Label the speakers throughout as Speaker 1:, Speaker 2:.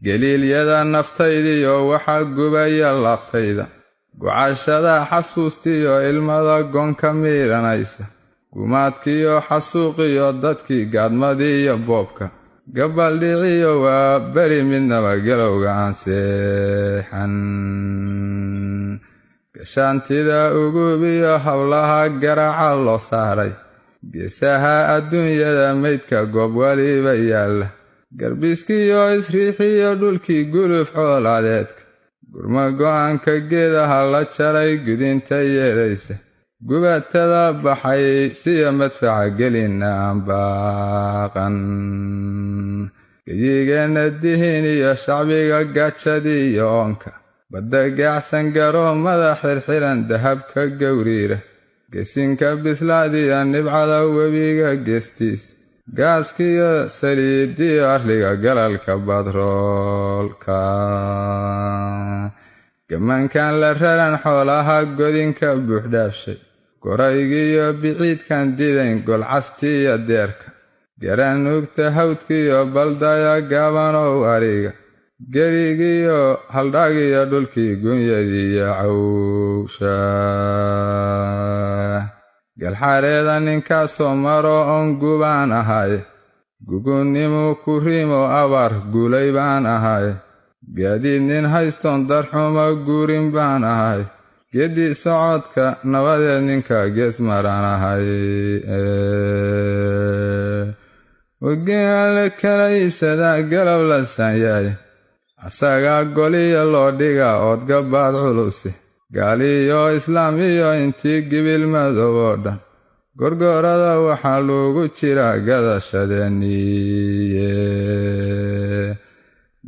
Speaker 1: Galiilyada naftaydiyo waxaa gubaya laabtayda, gocashada xasuustiyo ilmada goonka miidhanaysa, gumaadkiyo xasuuqiyo dadkii gaadmadii iyo boobka, gabaldhiciyo waa beri midnaba galowga aan seexan. Gashaantida ugubiyo howlaha garaaca loo saaray, geesaha adduunyada meydka goob waliba yaalla, garbiskiyo isriixiyo dhulkii guluf coolaadeedka, gurma go'aanka geedaha la jaray gudinta yeedhaysa, gubatada baxay siya madfaca gelina aan baaqan. Geyigeenna dihin iyo shacbiga gaajadii iyo oonka, badda gaacsan garoomada xirxiran dahabka gowriira, gesinka bislaadiyo nibcada webiga geestiis, gaaskiyo saliidiyo arliga galalka badroolka, gamankan la raran xoolaha godinka buuxdhaafshay, goraygiyo biciidkan didayn golcastiiyo deerka, garanuugta hawdkiyo baldaya gaabanow ariga, gerigiyo haldhagiyo dhulkii gunyadiiyo cawsha. Galxareeda ninkaasoo maro oon gubaan ahay, gugunnimu ku riimo abaar guulay baan ahay, gaadiid nin haystoon darxumo guurin baan ahay, geddi socodka nabadeed ninka gees maraan ahay. Wageela kala iibsadaa galow la sanyahay, asagaa goliya loo dhigaa ood gabaad culuse, gaaliyo islaam iyo intii gibil madow oo dhan, gorgorada waxaa loogu jiraa gadashadeeniye.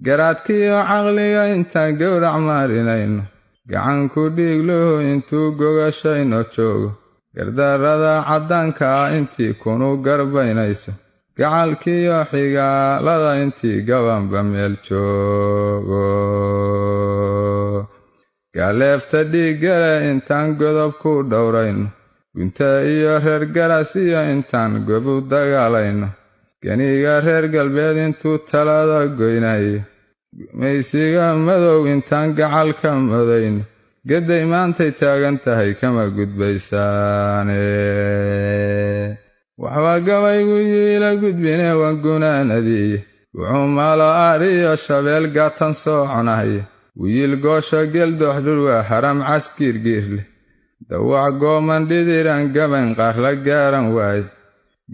Speaker 1: Garaadkiyo caqliga intaan gowrac marinayno, gacanku dhiigluhu intuu gogashayno joogo, gardarrada caddaanka ah intii kunu garbaynayso, gacalkiyo xigaalada intii gabanba meel joogo, gaaleefta dhiiggale intaan godob ku dhowrayno, gunta iyo reer garas iyo intaan gobu dagaalayno, ganiga reer galbeed intuu talada goynayo, gumaysiga madow intaan gacalka modayno, gedday maantay taagan tahay kama gudbaysaane. Waxbaa gabaygu yiila gudbine waan gunaanadiiye, wuxuu maalo aariyo shabeel gaatan sooconaya, wiil goosha geeldoox dhurwa haram cas giirgiir leh, dawac gooman dhidiran gabayn qaar la gaaran waaye,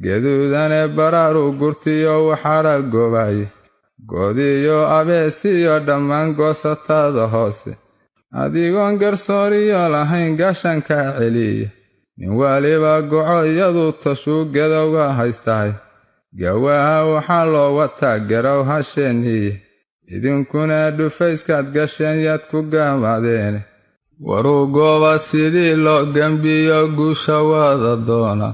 Speaker 1: geduudane baraaru gurtiyo waxaara goobaye, goodiyo abeesiyo dhammaan goosatada hoose, adigoon garsooriyo lahayn gaashankaa celiya, nin waliba goco iyadu tashuu gadowga haystahay, gawaha waxaa loo wataa garow hasheeniye, idinkuna dhufayskaad gasheen yaad ku gaamaadeene. Waruu gooba sidii loo gembiyo guusha wada doona,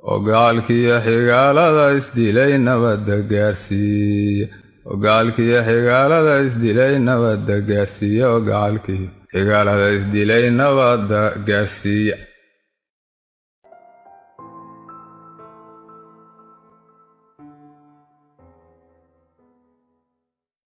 Speaker 1: oo gacalkiyo xigaalada isdilay nabadda gaarsiiya, oo gacalkiyo xigaalada isdilay nabadda gaarsiiya, oo gacalkiyo xigaalada isdilay nabadda gaarsiiya.